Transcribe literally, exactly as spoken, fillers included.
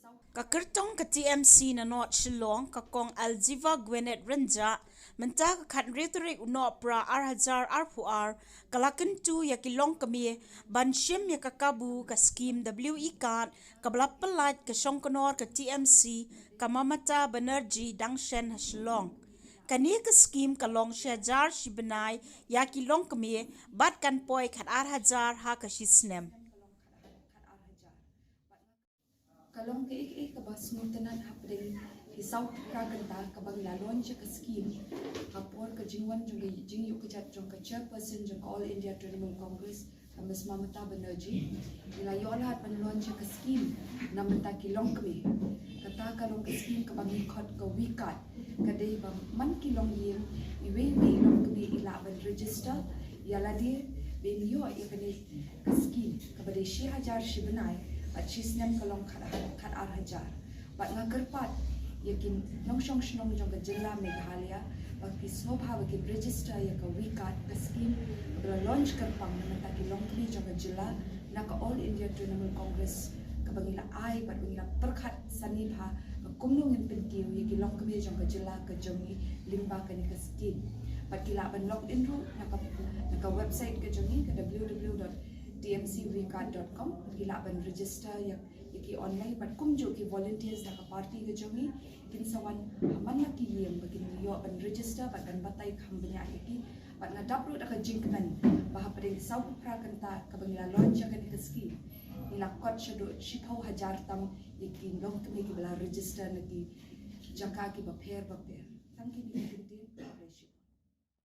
Ka kyrtong ka T M C na North Shillong, ka Kong Aljiva Gwenet Rynjah, mynta ka khathynriew tarik u Nohprah ar hajar arphew ar, ka la kyntu ïa ki longkmie ban shim ïa ka kabu ka skhim W E card kaba la pyllait ka shongknor ka T M C, ka Mamata Banerjee, dang shen ha Shillong. Kane ka skhim ka long shi hajar shi bnai ïa ki longkmie bad kan poi khatar hajar ha ka shi snem. Ka long kaei kaei kaba sngewtynnat hapdeng ki saw phra kynta kaba ngi la launch ïa ka skhim ha por ka jingwan jong ka jingïuh kjat jong ka chairperson jong ka All India Trinamool Congress, ka Miss Mamata Banerjee. Ngi la ïoh lad ban launch ïa ka skhim na bynta ki longkmie. Kata ka long ka skhim kaba ngi khot ka V card. Ka dei ba man ki longïing, iwei iwei i longkmie i lah ban register ïa lade ban ïoh ïa kane ka skhim kaba dei shi hajar shi bnai, bad shi snem ka long khat, khatar hajar. Bad nga kyrpad ïa ki nongshong shnong jong ka jylla Meghalaya ba ki sngewbha ba kin register ïa ka V card, ka skhim kaba la launch kyrpang na bynta ki longkmie jong ka jylla na ka All India Trinamool Congress, kaba ngi la ai bad ba ngi la pyrkhat sani bha ba kumno ngin pynkiew ïa ki longkmie jong ka jylla ka jong ngi lyngba kane ka skhim. Bad ki lah ban log in ruh na ka, na ka website ka jong ngi, ka W W W dot T M C V card dot com. Ki lah ban register ïa, ïa ki online, bad kumjuh ki volunteers na ka party ka jong ngi kin sa wan ha man la ki ïing ba kin ïoh ban register bad ban batai kham bniah ïa ki. Bad nga dap ruh da ka jingkmen ba hapdeng ki saw phra kynta kaba ngi la launch ïa kane ka skhim, ngi la kot shaduh shiphew hajar tam ïa ki longkmie kiba la register na ki jaka kiba pher ba pher. Tang kine ki